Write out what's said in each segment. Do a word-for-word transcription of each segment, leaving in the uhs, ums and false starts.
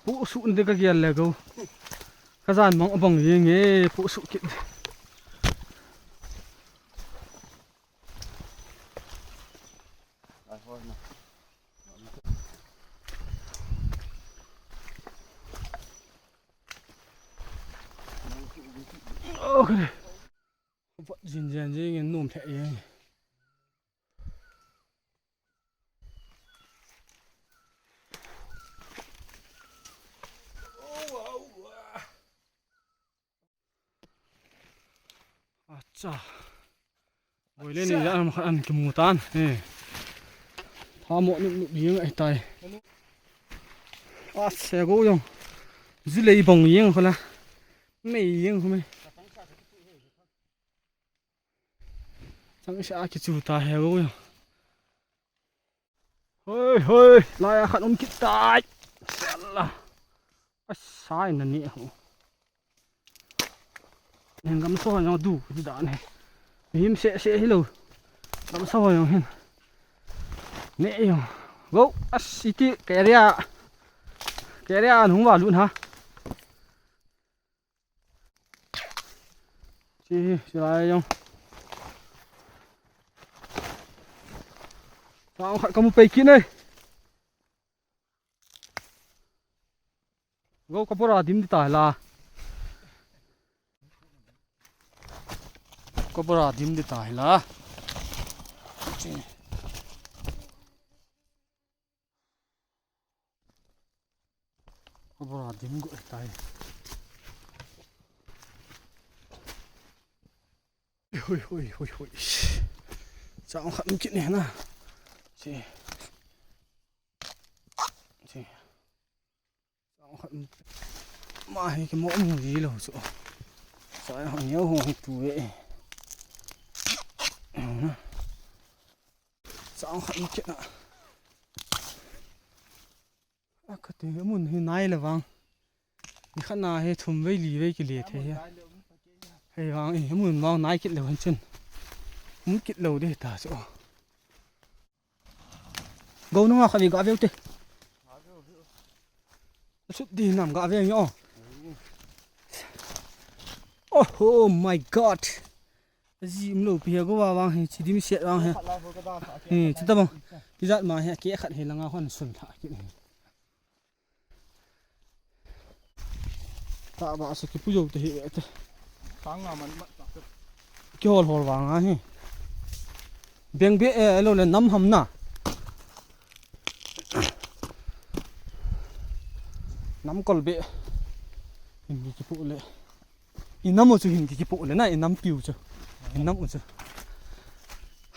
Puh suh nte ka gel le go. Ka jan mang abang jeng e, puh suh kit. Okay. Vat jin jen jeng in nom thei e. Acha. Boile ni ja am khan kimu tan. He. Tha mo nup nup jeng ahi tai. Ase go jong. Ju lei bang jeng kho la. Mei jeng kho mei. Chang sa kichu ta he go jong. Hoi, hoi, lai a khat um kit tai. Siala. Asai na ni ho. Nen gamsa ho jong du, di dan he. Him se se hi lo. Gamsa ho jong hin. Ne jong. Go, as iti, keria. Keria nung va lun ha. Chi, chi lai jong. Sang khat kamu pei kit nei. Go ka bora dim di ta la. Ka bora dim di ta la. Chi. Ka bora dim go tai. Hoi, hoi, hoi, hoi. Chang khat kit ne na. Chi. Chi. Chang khat. Ma hi kimo mu ji lo chu. Sa ya hong yo hong tu e. Chang khat kit na. A kati mun hi nai le vang. Ni khat na hi thum vei li vei kile thei hi. Hei vang, eh, mun vang nai kit lou hen chun. Um kit lou de ta chu. Go nunga khavi ga veu te. Sut di nam ga veu yo. Oh, oh my God. Ji um lou pi he go wa vang he, chi dim siat vang he. He, chi ta bang. Ki jat ma he, ke khat he langa hon sun tha ki. Ta ba sa kipu jou te hi te. Sang nga man mat ta. Kihol hol vang a hi. Beng be e lo le nam ham na. Nam kol be. Hin kipu le. I nam u chu hin kipu le na, i nam piu chu. I nam u chu.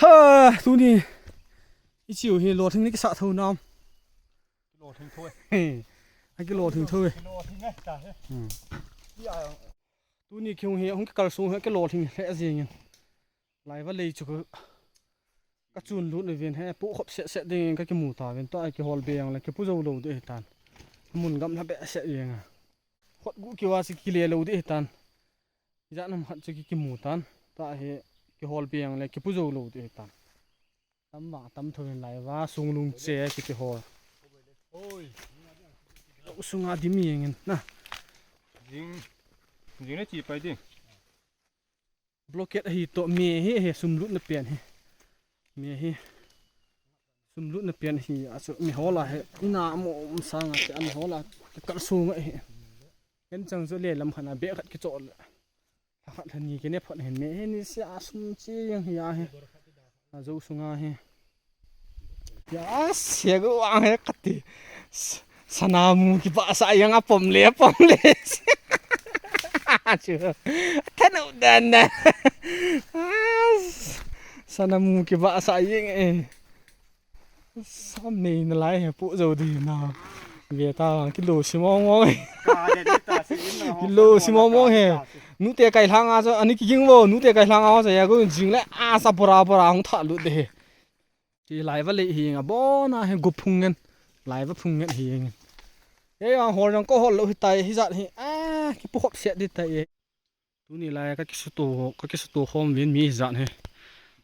Ha, tuni. I chiu hi lo thing ni kisa tho nam. Kilo thing tho e. He. A kilo thing tho e. Kilo thing e ta he. Hmm. Tuni kihung hi, hung kikal sung hi, kilo thing le a jing in. Lai va lei chu ka, ka chun lut uvin he, pu khop set set ding ka kimu ta uvin ta, kihol be ang le, kipu jou lou de tan. Mun gam la be set jeng a. Khot gu kiwa si kile lou de tan. Ijat nam khat chu ki kimu tan. Ta he, kihol be ang le, kipu jou lou de tan. Tam vang, tam tho in lai va, sung lung che, kiti ho. Oi. Lo sunga dim jeng in, na. Jing, jing le chi pai ding. Blockade hi to me hi, he sum lut na pen hi. Me hi. Sum lut na pen hi, a chu mi hola he. Ina mo um sang a, a mi hola. Kal sunga hi. Ken chang chu le lam khat na be khat kichol. Lha khat lha ni kine phot hin me hi ni sia sum chi jeng hi a hi. A jo sunga hi. Ya sia go ang he kati. S-, sanamu kibahsa jeng a pom le, pom le. Chu. Thanu dan na. Sanamu kibahsa jeng e. Sam nei na lai he pu jo di na. Ve ta kilo si mong mong he. Kilo si mong mong he. Nute kai lhang a cho, ani ki ging vo, nute kai lhang a cho, ya go jing le, a sa bora bora hung tha lut de he. Ti lai va le hi nga bona he gu phung ngen. Lai va phung ngen hi ngen. Ye yang hol jang ko hol lo hi tai hi jat hi. A, ki pu hop set di tai ye. Tuni lai ka kisuto, ka kisuto khom vin mi hi jat he.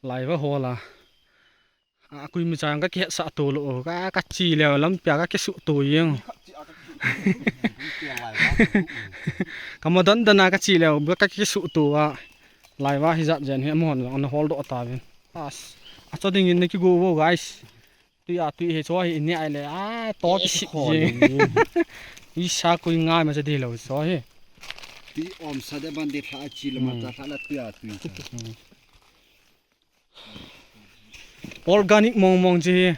Lai va hol a. A, kui mi chang ka kihet sa to lo, ka, ka chi le lam pia ka kisuto jeng. Kamadan dana kachi leu, ka kisuh tua. Laiva hijat jen hi amahon jong ana holdoh tauvin. As, acha dingin na kigo vo, guys. Tui a tui hi cho hi ni ai le. A, to kisip jeng. Isa kui ngai ma cha di lo cho hi. Tui om sa de ban de thla chi lo ma ta thla la tui a tui. Organic mong mong chi hi.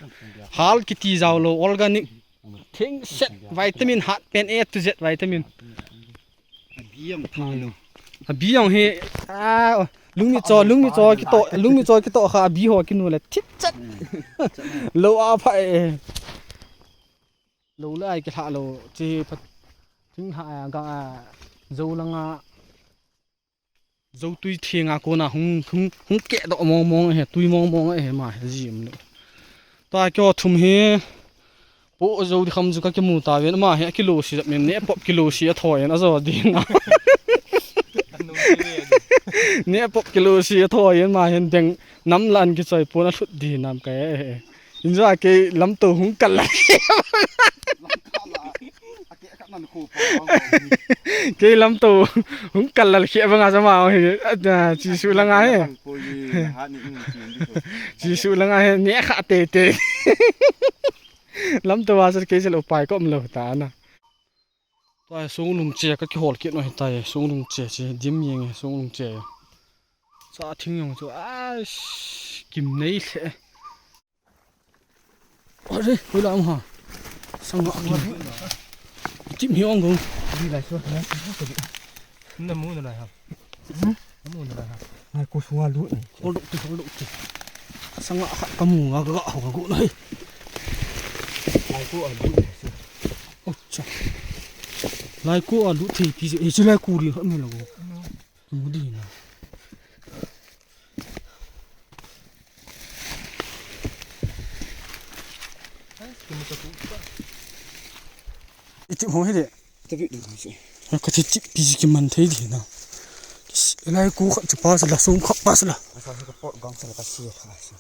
Hal kiti jao lo, organic. Thing set vitamin, hat pen A to Z vitamin. Abi jong pha lo. Abi jong hi, a, lungni cho, lungni cho kito, lungni cho kito kha abi ho kinu le thit chat. Lo a pha e. Lo le ai kilha lo, chi pha, thing ha, ga, a, jo langa, jo tui thinga kona hung, hung, hung kehdoh mong mong he, tui mong mong he, ma he, jim lo. Ta kyo thum hi, po jo di kham ju ka kimu tauvin, ma he, a kilo si jap min, ne pop kilo si a thoi, a jo di na. Ne pop kilo si a thoi, ma he, deng nam lan kichoi pon a thut di nam ka he. Inja kei lamto hung kal la. Kei lamto hung kal la khia banga jama hi, a, chi su langa he. Chi su langa he, ne kha te te. Lamto va sa kei sel upai ko um lo ta na. Tua sung lung che ka kihol kit no hi tai, sung lung che chi, dim yeng sung lung che. Cha thing yong chu, a, kim nei le. Are, hoila um ha. Sanga kim. Kim hi ong go. Di lai so, lai so ko di. Na mu na lai ha. Hmm? Na mu na lai ha. Lai ko sunga lu ni. Hol dok ti, hol dok ti. Sanga kha ka mu nga ga ho ka go lai. Lai ko a lu ni so. Oh, cha. Lai ko a lu thei pi je. E, chi lai ko ri ha me lo go. Mu di na. Iti mo hede. Tapi dulu sih. Ka ti ti pi ki man thei di na. Lai ko kha chu pa sa la, sung kha pa sa la. Asa ka pot gang sa la ka si kha si.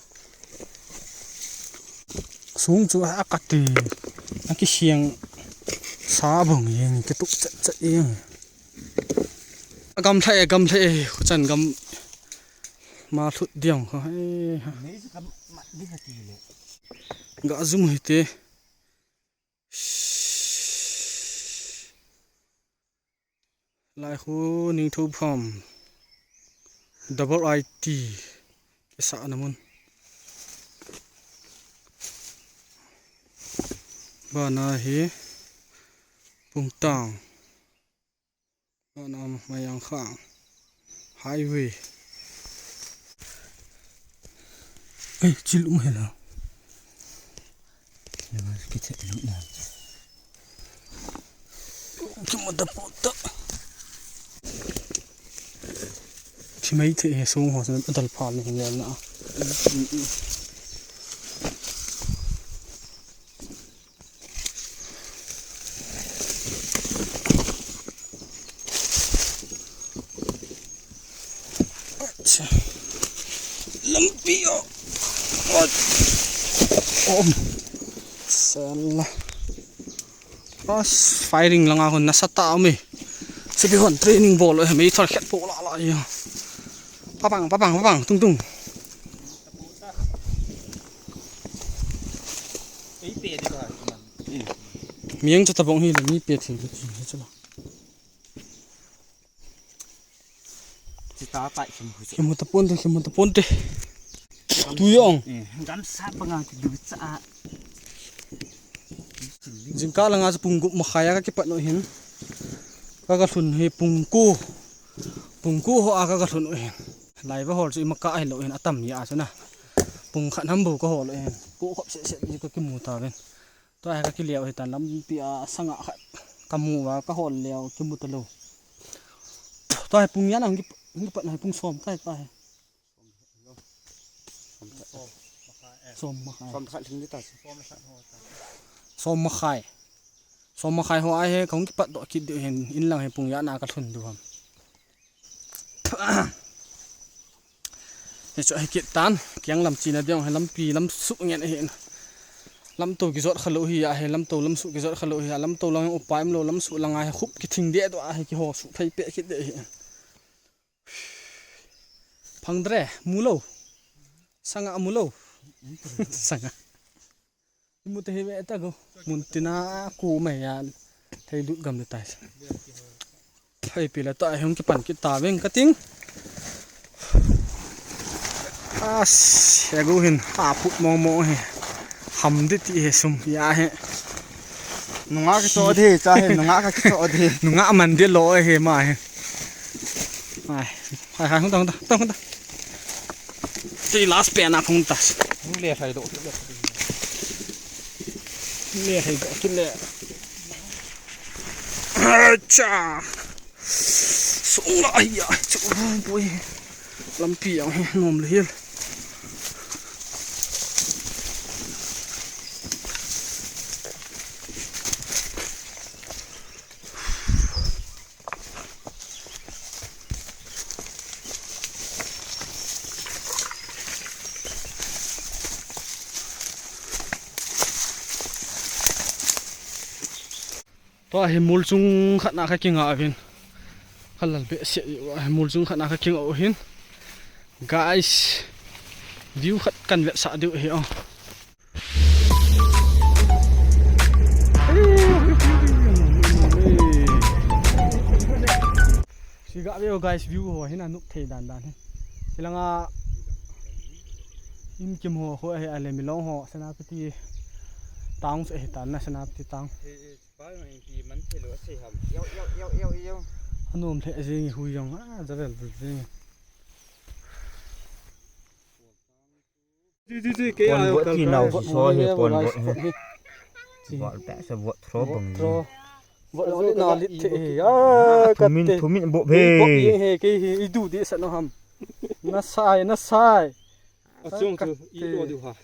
Sung chu a ka ti. A ki siang sa bang yeng ki tu chat chat yeng. Gam thei, gam thei, khuchan gam ma thut diang kho. Nei chu kam mat di ha ti le. Ga zum hi te. Lai khu ning thu pham. Double I T. Kisa na mun. Bana hi Pungtang. Bana Mayangkhang. Highway. Ei, chil um hela. Kiche lu na. Kimu da pota. Chimai the he sung ho san adal pha ni le na. Acha. Lampi o. Ot. Om. Sala. As firing langa hon nasa ta mi. Sebi hon training bol e, mei thar khet po la la ya. Papang, papang, papang, tung tung. Miang cha tabong hi le mi pe thi le chi cha la. Chita pai kim hu. Kimu ta pon te, kimu ta pon te. Tu yong. Eh, gamsa panga ki du cha. Jingkah langa cha pung gup makhai a ka kipat no hin. Ka ka lhun hi pung ko. Pung ko ho a ka ka lhun no hin. Lai va hol chu ima ka hi lo hin atam ya chu na. Pung khat ham bu ka hol hin. Ko khop se se ji ka kimu ta ven. Tua hi ka kiliau hi tan lampi a sanga khat ka mu va ka hol leu kimu ta lo. Tua hi pung yan ang ki, ang ki pat na hi pung som tai ta hi. Som makhai. Som khat lhing di ta si. Som makhai. Som makhai ho ai he kong ki pat do kit di hin in lang hi pung yan a ka lhun du ham. Hi chu hi kit tan, kiang lam china diong hi lampi lam su ngen hi. Lamto kijot khalou hi ahi, lamto lamsuh kijot khalou hi a, lamto lang upa umlou, lamsuh lang ahi, khup kithing deh doh ahi, kiho suh phei peh kit deh hi. Phang dre, mulou. Sanga mulou. Sanga. Imu te hi ve ta go. Mun tina ku mai ya. Thei lut gam le tai. Thei pi la ta hung kipan kit ta veng ka ting. As, ya go hin. A put mong mong hi. Ham di ti he sum ya he. Nunga ka to de, cha he, nunga ka to de. Nunga man de lo he ma he. Ai, hai, hai, hung ta, hung ta, hung ta, hung ta. Ti last pen a hung ta. Hung le hai do. Le hai do, ti le. Acha. Sung la ai ya, chu bui. Lampi ang he, nom le hil. Tua hi mol chung khat na ka kinga uvin. Ka lal behseh u a, mol chung khat na ka kinga u hin. Guys, view khat kan vetsah diu hi o. Siga view guys, view ho hin anop thei dan dan hi. Silanga in kim ho ho ahi a le Milong ho, Senapati town se ahi tan na, Senapati town. Pai ma in pi man thei lou a sei ham. Yo, yo, yo, yo, yo. Anom lheh jing hui jong a, javel bul jing. Ji, ji, ji, ke pon a, bot kal, ti kal. Nau si so he pon bot he. Bot ta sa bot thro bang. Thro. Bot lo na lit the he. Ah, thumin, thumin bot he. Bot ye he ke he i du de sa no ham. Na sai, na sai. A chung chu i lo du ha.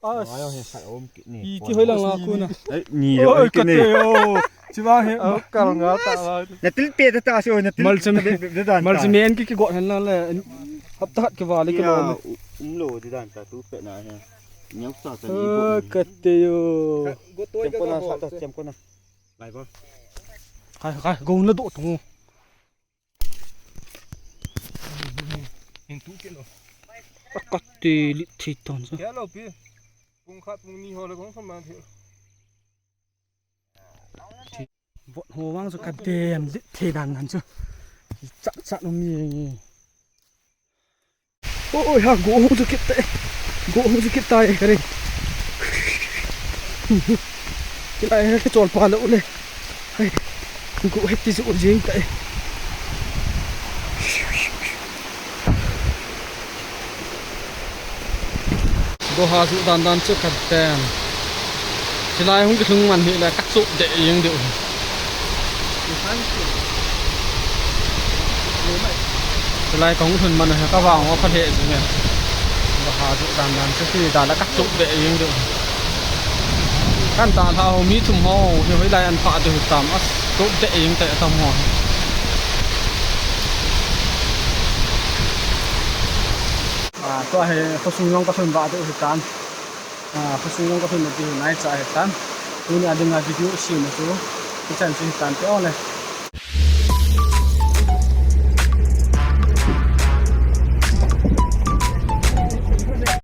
As. Ai, he khat om kit ni. I ti hoi lang la khu na. Ai, ni lo. Oi, kit ni. Kate o. Chiba he. Au, kal nga ta la. Na til pe ta ta si o, na til. Mal chim. Mal chim en ki ki go han la le. Hapta khat ki va le ki lo. Um lo di dan ta tu pe na he. Nyau sa ta ni. Oi, kate o. Go toi ka go. Chem ko na. Lai ba. Hai, hai, go na do tu. Hin tu kit lo. Ka ti lit thei ton sa. Kya lo pi. Pung khat pung ni ho le gong sa ma thei. Bot ho vang sa ka dem lit thei dan nan sa. Chak chak no mi. Oi, ha, go hung chu kit te. Go hung chu kit tai, ka re. Kit ai, ka chol pa lo le. Hai. Go het ti chu jing tai. Go ha chu dan dan chu ka tem. Chilai hung kilhung man hi la ka chup de jing de. Chilai ka hung lhun man hi ka vang wa ka he chu nge. Go ha chu dan dan chu ti da la ka chup de jing de. Kan ta la ho mi thum ho hi hoi lai an pa de tam as chup de jing te tam ho. A, tua hi khosung jong ka lhun va de hi tan. A, khosung jong ka lhun na di nai cha hi tan. Tuni a dinga video sim chu hichan chu hi tan te o le.